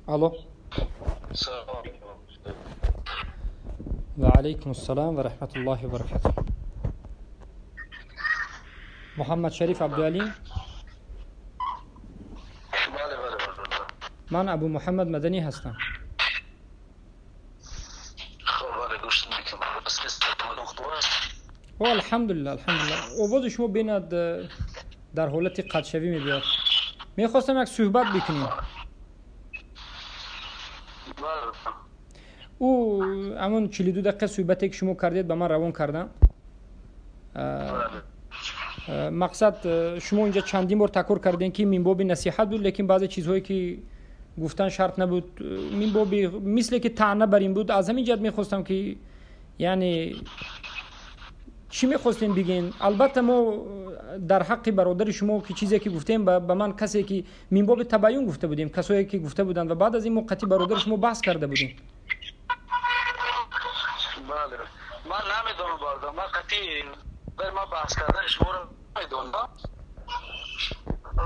Алло. Ва алайкум ассалом ва раҳматуллоҳи ва баракатуҳ. Муҳаммад Шариф Абдуалим? Бале, бале, бале. Ман Абу Муҳаммад Маданӣ ҳастам. Хуб, бале, гӯш мекунам. О, алҳамдулиллаҳ, алҳамдулиллаҳ. Овози шумо бинад дар ҳолати қатъшавӣ мебиёд. Мехостам як суҳбат бикунем. Ӯ ҳамон 42 дақиқа суҳбате ки шумо кардед, ба ман равон кардам. Мақсад, шумо инҷа чандин бор такрор кардем, ки мин боби насиҳат буд, лекин баъзе чизҳое ки гуфтан шарт набуд, мин боби мисле ки таъна бар ин буд. Аз ҳамин ҷиҳат мехостам ки, яъне, чӣ мехостем бигӯем. Албатта, мо дар ҳаққи бародари шумо ки чизе ки гуфтем, ба ман касе ки мин боби табаюн гуфта будем, касое ки гуфта буданд, ва баъд аз ин мо қатъи бародари шумо баҳс карда будем. Бале, ман намедонам, бародар, ман қатъи ман баҳс кардани шуморо намедонам.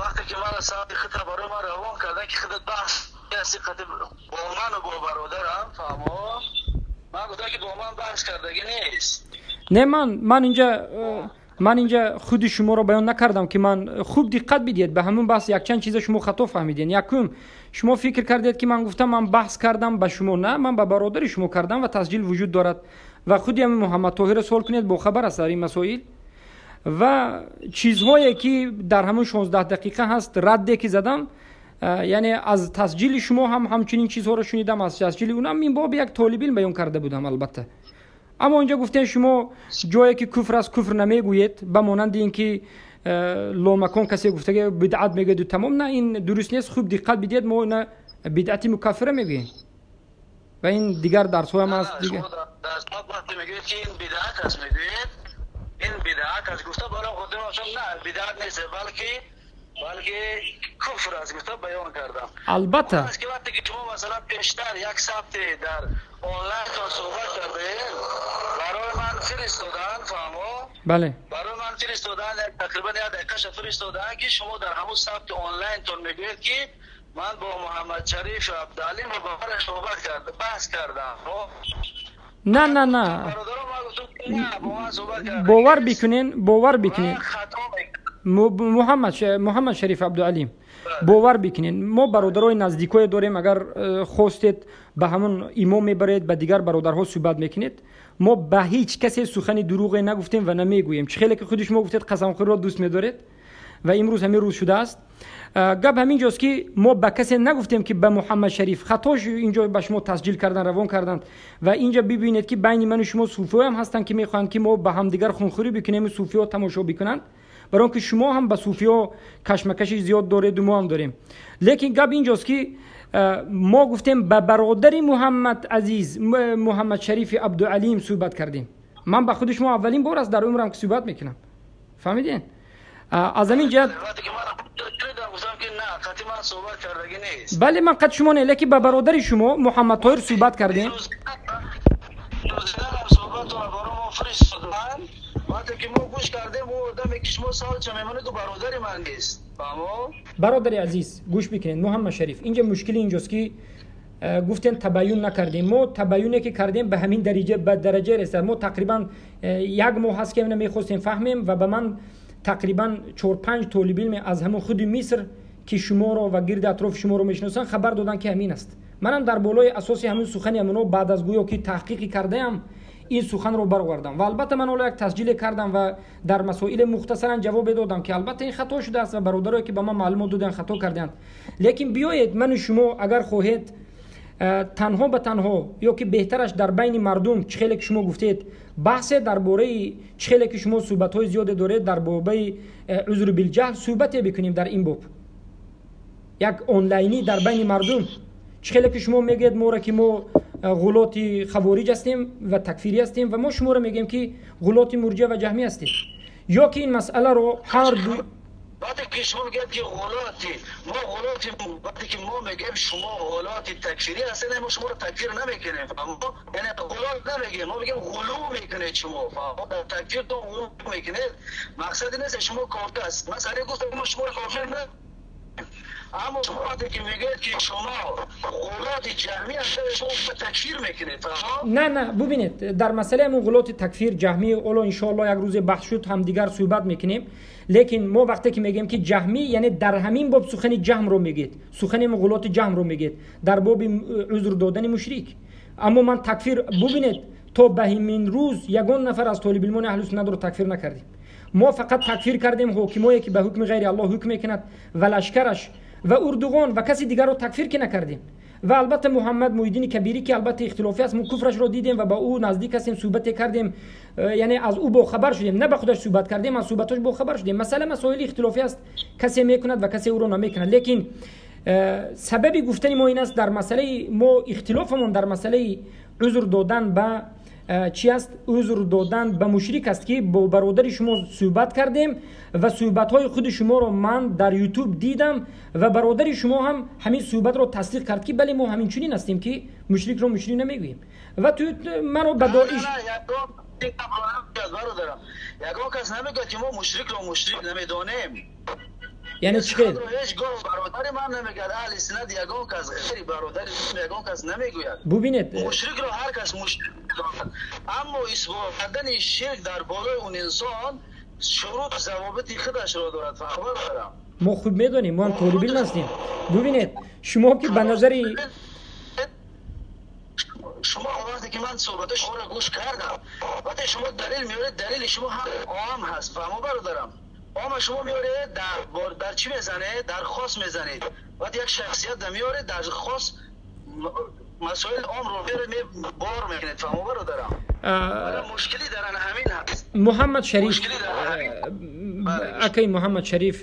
Вақте ки ман савти худро барои ман равон кардан, ки худат баҳс ҳасти қатъи бо ману бо бародарам, фаҳмо, ман гуфтам, ки бо ман баҳс кардагӣ нест. Не, ман инҷа худи шуморо баён накардам, ки ман хуб диққат бидиҳед ба ҳамун баҳс. Якчанд чиза шумо хато фаҳмидед. Якум, шумо фикр кардед, ки ман гуфтам, ман баҳс кардам ба шумо. На, ман ба бародари шумо кардам ва тасҷил вуҷуд дорад ва худи ҳамин Муҳаммад Тоҳирро суол кунед, бохабар аст дар ин масоил ва чизҳое ки дар ҳамун 16 дақиқа ҳаст. Радде ки задам, яъне аз тасҷили шумо ҳам ҳамчунин чизҳоро шунидам, аз тасҷили унам мин боби як толибилм баён карда будам, албатта. Аммо инҷа гуфтем, шумо ҷое ки куфр аст, куфр намегӯед, ба монанди ин ки ломакон касе гуфтаги бидъат мегӯяду тамом. На, ин дуруст нест. Хуб диққат бидиҳед, мо ина бидъати мукаффира мегӯем ва ин дигар дарсҳоям аст дигар. Мегӯед, ки ин бидъат аст, мегӯед, ин бидъат аст гуфта, барои хотир на бидъат нест, балки куфр аст гуфта баён кардам. Албатта. Ки вақте ки шумо, масалан, пештар як сабте дар онлайн суҳбат кардаед, барои ман фиристодан, фаҳмо? Бале. Барои ман фиристодан, тақрибан як дақиқаша фиристодан, ки шумо дар ҳамун сабти онлайнтон мегӯед, ки ман бо Муҳаммад Шариф Абдуалим бараш суҳбат кард, баҳс кардам. На, на, на, бовар бикунен, бовар бикунен, Муҳаммад Шариф Абдуалим, бовар бикунен, мо бародарои наздикое дорем. Агар хостед, ба ҳамон имом мебаред, ба дигар бародарҳо суҳбат мекунед. Мо ба ҳеҷ касе сухани дурӯғе нагуфтем ва намегӯем. Чӣ хеле ки худи шумо гуфтед, қасамхӯриро дӯст медоред ва имрӯз ҳамин рӯз шудааст. Гап ҳамин ҷост, ки мо ба касе нагуфтем, ки ба Муҳаммад Шариф. Хатош инҷо ба шумо тасҷил кардан, равон карданд. Ва инҷа бибинед, ки байни ману шумо суфиҳоям ҳастанд, ки мехоҳанд, ки мо ба ҳамдигар хунхӯрӣ бикунем, суфиҳо тамошо бикунанд, барои он ки шумо ҳам ба суфиҳо кашмакаши зиёд дореду мо ҳам дорем. Лекин гап инҷост, ки мо гуфтем, ба бародари Муҳаммад Азиз, Муҳаммад Шарифи Абдуалим суҳбат кардем. Ман ба худи шумо аввалин бор аст дар умрам, ки суҳбат мекунам, фаҳмиден? Аз ҳамин ҷиҳат. Бале, ман қад шумо не, лекин ба бародари шумо Муҳаммад Тоҳир суҳбат кардем. Вақте ки мо гӯш кардем, ӯ одаме ки шумо саволча мемонед, ӯ бародари ман нест, фаҳмо? Бародари азиз, гӯш бикунед, Муҳаммад Шариф, инҷа мушкили инҷост, ки гуфтем, табаюн накардем. Мо табаюне ки кардем, ба ҳамин дариҷа, ба дараҷа расад. Мо тақрибан як моҳ ҳаст, ки мехостем фаҳмем, ва ба ман тақрибан чор-панҷ толибилме аз ҳамон худи Миср, ки шуморо ва гирди атрофи шуморо мешиносанд, хабар доданд, ки ҳамин аст. Манам дар болои асоси ҳамин сухани ҳамоно, баъд аз гӯё ки таҳқиқи кардаам, ин суханро баровардам. Ва албатта, ман ҳоло як тасҷиле кардам ва дар масоили мухтасаран ҷавобе додам, ки албатта ин хато шудааст ва бародарое ки ба ман маълумот доданд, хато карданд. Лекин биёед, ману шумо, агар хоҳед, танҳо ба танҳо ё ки беҳтараш дар байни мардум, чӣ хеле ки шумо гуфтед, баҳсе дар бораи, чӣ хеле ки шумо суҳбатҳои зиёде доред, дар бобаи узру билҷаҳл суҳбате бикунем. Дар ин боб як онлайнӣ дар байни мардум. Чӣ хеле ки шумо мегӯед моро, ки мо ғулоти хавориҷ ҳастем ва такфирӣ ҳастем, ва мо шуморо мегӯем, ки ғулоти мурҷия ва ҷаҳмӣ ҳастед, ё ки ин масъаларо ҳар ду Вақте ки шумо мегӯед, ки ғулоти мо, ғулоти, вақте ки мо мегӯем, шумо ғулоти такфирӣ ҳастед, мо шуморо такфир намекунем, яъне ғулот намегӯем, мо мегӯем, ғулу мекунед шумо дар такфиртон, ғулу мекунед. Мақсад ин нест, шумо кофир аст. Ман сари гуфтам, мо шуморо кофир на Аммо вақте ки мегӯяд ки шумо ғулоти ҷаҳмӣ шумо такфир мекунед. Не, не, бубинед, дар масъалаи ҳамон ғулоти такфир ҷаҳмӣ ҳоло иншоаллоҳ як рӯзе баҳс шуд, ҳамдигар суҳбат мекунем. Лекин мо вақте ки мегӯем ки ҷаҳмӣ, яъне дар ҳамин боб сухани ҷаҳмро мегӯед, сухани ғулоти ҷаҳмро мегӯед дар боби узр додани мушрик. Аммо ман такфир, бубинед, то ба ҳамин рӯз ягон нафар аз толибилмони аҳли суннатро такфир накардем. Мо фақат такфир кардем ҳокимое ки ба ҳукми ғайри Аллоҳ ҳукм мекунад ва лашкараш ва Урдуғон ва каси дигарро такфир ки накардем. Ва албатта Муҳаммад Муҳиддини Кабирӣ ки албатта ихтилофӣ аст, мо куфрашро дидем ва ба ӯ наздик ҳастем, суҳбате кардем, яъне аз ӯ бохабар шудем, на ба худаш суҳбат кардем, аз суҳбатош бохабар шудем. Масъала масоили ихтилофӣ аст, касе мекунад ва касе ӯро намекунад. Лекин сабаби гуфтани мо ин аст, дар масъалаи мо ихтилофамон дар масъалаи узр додан ба чӣ аст? Узр додан ба мушрик аст ки бо бародари шумо суҳбат кардем ва суҳбатҳои худи шуморо ман дар ютуб дидам ва бародари шумо ҳам ҳамин суҳбатро тасдиқ кард ки бале, мо ҳамин чунин ҳастем ки мушрикро мушрик намегӯем. Ва ту маро ба доиш ягон кас намегӯяд ки мо мушрикро мушрик намедонем. Яъне чӣ хел? Ҳеҷ гоҳ бародари ман намегӯяд, аҳли суннат ягон кас ғайри бародари ягон кас намегӯяд. Бубинед, мушрикро ҳар кас мушрик медонад, аммо исбот кардани ширк дар болои он инсон шурут завобити худашро дорад. Фаҳм дорам, мо хуб медонем, мо ҳам толибилм ҳастем. Бубинед, шумо ки ба назари шумо вақте ки ман суҳбатҳои шуморо гӯш кардам, вақте шумо далел меоред, далели шумо ҳам ом ҳаст. Фаҳмо бародарам, ома шумо меоред дар чӣ мезанед? Дар хос мезанед. Вақте як шахсият меоред, дар хос масоил омро бор мекунед. Фаҳмо бародарам, мушкилӣ дар ҳамин ҳаст. Муҳаммад Шариф, акай Муҳаммад Шариф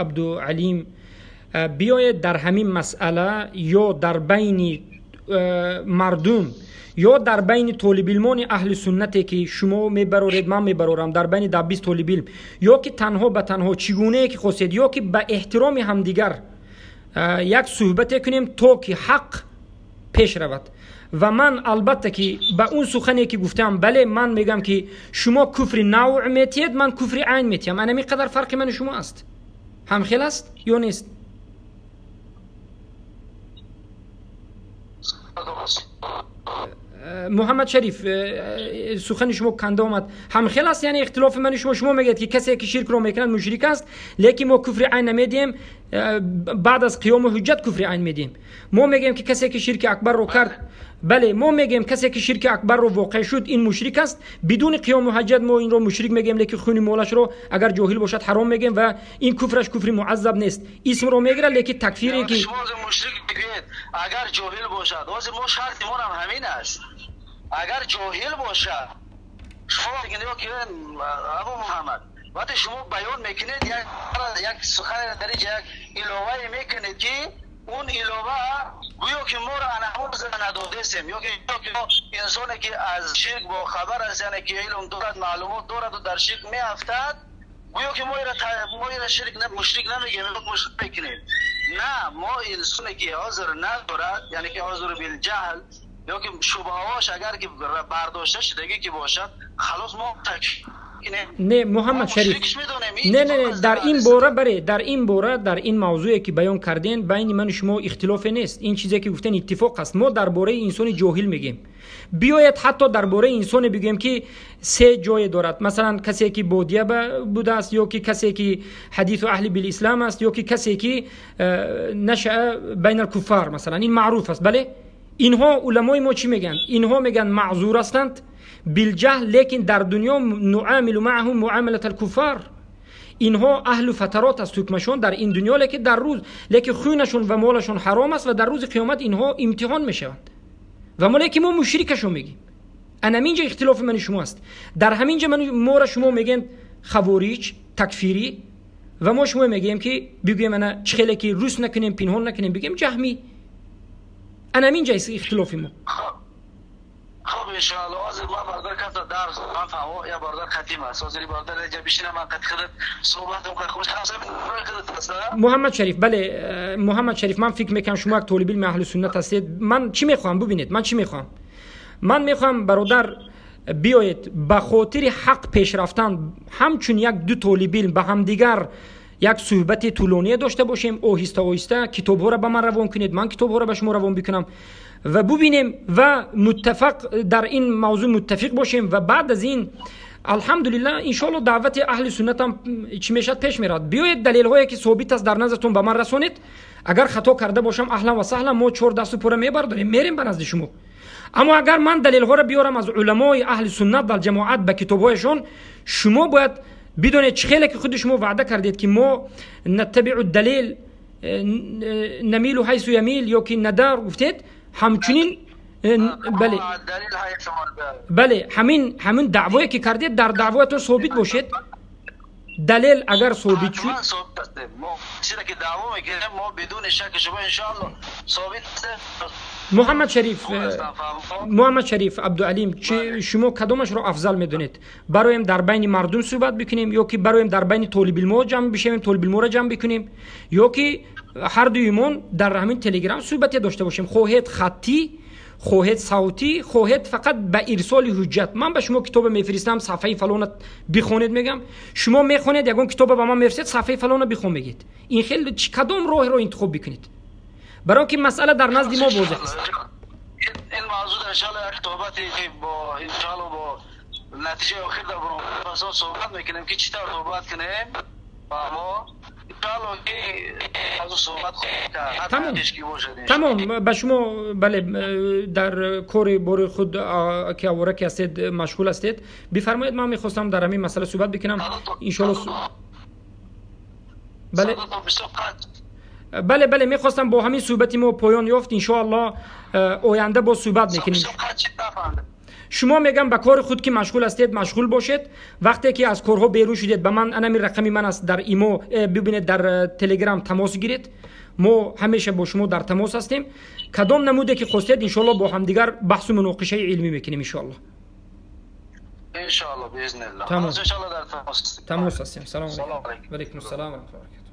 Абдуалим, биёед дар ҳамин масъала ё дар байни мардум ё дар байни толибилмони аҳли суннате ки шумо мебароред, ман мебарорам, дар байни 10-20 толибилм, ё ки танҳо ба танҳо чӣ гунае ки хостед, ё ки ба эҳтироми ҳамдигар як суҳбате кунем то ки ҳақ пеш равад. Ва ман албатта ки ба он сухане ки гуфтам, бале, ман мегӯям ки шумо куфри навъ метиҳед, ман куфри айн метиҳам. Ана ҳамин қадар фарқи ману шумо аст. Ҳамхел аст ё нест? Муҳаммад Шариф, сухани шумо канда омад. Ҳамхел аст, яъне ихтилофи мани шумо. Шумо мегӯед ки касе ки ширкро мекунад мушрик аст, лекин мо куфри айн намедиҳем, баъд аз қиёму ҳуҷҷат куфри айн медиҳем. Мо мегӯем ки касе ки ширки акбарро кард, бале, мо мегӯем касе ки ширки акбарро воқеъ шуд, ин мушрик аст. Бидуни қиёму ҳуҷҷат мо инро мушрик мегӯем, лекин хуни молашро агар ҷоҳил бошад ҳаром мегӯем ва ин куфраш куфри муаззаб нест. Исмро мегирад, лекин такфире ки шумо мушрик мегӯед агар ҷоҳил бошад, ҳозир мо шарти монам ҳамин аст. Агар ҷоҳил бошад, шумо нигоҳ кунед, Абу Муҳаммад, вақте шумо баён мекунед як сухане дар инҷа як иловае мекунед ки он илова гӯё ки моро ана ҳамон надодестем, ё ки инсоне ки аз ширк бохабар аст, яъне ки илм дорад, маълумот дорад ва дар ширк меафтад, гӯё ки мо ира ширк мушрик намегӯем, мушрик мекунем. На, мо инсоне ки ҳозир надорад, яъне ки ҳозир билҷаҳл ё ки шубҳаҳош агар ки бардошта шудагӣ ки бошад, халос мо не, Муҳаммад Шариф, не, не, не, дар ин бора, бале, дар ин бора, дар ин мавзӯе ки баён кардем, байни ману шумо ихтилофе нест. Ин чизе ки гуфтен иттифоқ аст. Мо дар бораи инсони ҷоҳил мегӯем. Биёед ҳатто дар бораи инсоне бигӯем ки се ҷое дорад. Масалан, касе ки бодия будааст, ё ки касе ки ҳадису аҳли билислам аст, ё ки касе ки нашаа байна алкуффар, масалан, ин маъруф аст. Бале, инҳо уламои мо чӣ мегӯянд? Инҳо мегӯянд маъзур ҳастанд билҷаҳл, лекин дар дунё нуамилу маъаҳум муамалат алкуффар. Инҳо аҳлу фатарот аст ҳукмашон дар ин дунё, лекин дар рӯз, лекин хунашон ва молашон ҳаром аст ва дар рӯзи қиёмат инҳо имтиҳон мешаванд. Ва мо лекин мо мушрикашон мегӯем. Ана ҳамин ҷо ихтилофи мани шумо аст. Дар ҳамин ҷо моро шумо мегӯем хавориҷ, такфирӣ, ва мо шумо мегӯем ки бигӯем ана чӣ хеле ки рӯс накунем, пинҳон накунем, бигӯем ҷаҳмӣ. Ана ҳамин ҷо ихтилофи мо. Хуб, иншоаллоҳ, ҳозир ман бародар кафта дарс, ман фаҳмо, я бародар хатим аст. Ҳозир бародар инҷа бишинам, ман қад худат суҳбат мекунам. Хуш худат аст. Муҳаммад Шариф, бале, Муҳаммад Шариф, ман фикр мекунам шумо як толибилми аҳли суннат ҳастед. Ман чӣ мехоҳам? Бубинед, ман чӣ мехоҳам? Ман мехоҳам, бародар, биёед ба хотири ҳақ пеш рафтан ҳамчун як ду толибилм ба ҳамдигар Як суҳбати тӯлоние дошта бошем, оҳиста оҳиста китобҳоро ба ман равон кунед, ман китобҳоро ба шумо равон бикунам ва бубинем ва муттафақ дар ин мавзӯъ муттафиқ бошем. Ва баъд аз ин, алҳамдулиллаҳ, иншоалло, даъвати аҳли суннатам чӣ мешавад, пеш меравад. Биёед, далелҳое ки собит аст дар наздатон, ба ман расонед. Агар хато карда бошам, аҳлан ва саҳлан, мо чор дасту пора мебардорем, мерем ба назди шумо. Аммо агар ман далелҳоро биёрам аз уламои аҳли суннат вал ҷамоат ба китобҳояшон, шумо бояд бидонед, чӣ хеле ки худи шумо ваъда кардед, ки мо نتبع الدليل نميل حيث يميل ё ки надар гуфтед, ҳамчунин, бале, бале, ҳамин даъвое ки кардед, дар даъвоятон собит бошед. Далел агар собит шуд. Даъво мекунем, мо бидуни шаки шумо, иншоалло, собит. Муҳаммад Шариф, Муҳаммад Шариф Абдуалим, шумо кадомашро афзал медонед? Бароем дар байни мардум суҳбат бикунем ё ки бароем дар байни толибилмҳо ҷамъ бишавем, толибилмҳоро ҷамъ бикунем, ё ки ҳар дуюмон дар ҳамин Телеграм суҳбате дошта бошем? Хоҳед хаттӣ, хоҳед савтӣ, хоҳед фақат ба ирсоли ҳуҷҷат. Ман ба шумо китоба мефиристам, сафҳаи фалона бихонед мегам, шумо мехонед, ягон китоба ба ман мефиристед, сафҳаи фалона бихон мегед. Ин хел кадом роҳеро интихоб бикунед? Барои ки масъала дар назди мо возеҳ аст. Ин мавзӯъ иншоалло як суҳбати бо, иншоалло, бо натиҷаи охир дар суҳбат мекунем, ки чӣ тавр суҳбат кунем ва мо иншоалло ки аз суҳбат. Тамом, ба шумо, бале, дар кори бори худ ки авора ки ҳастед, машғул ҳастед, бифармоед. Ман мехостам дар ҳамин масъала суҳбат бикунам, иншоалло. Бале, бале, мехостам бо ҳамин суҳбати мо поён ёфт. Иншоалло, оянда боз суҳбат мекунем. Шумо, мегам, ба кори худ ки машғул ҳастед, машғул бошед. Вақте ки аз корҳо берун шудед, ба ман, анами рақами ман аст дар Имо, бибинед, дар Телеграм тамос гиред. Мо ҳамеша бо шумо дар тамос ҳастем. Кадом намуде ки хостед, иншоалло, бо ҳамдигар баҳсу муноқишаи илмӣ мекунем, иншоалло. Иншоалло, биизниллаҳ. Тамос ҳастем. Салом алайкум. Ва алайкум ассалом ва раҳматуллоҳи.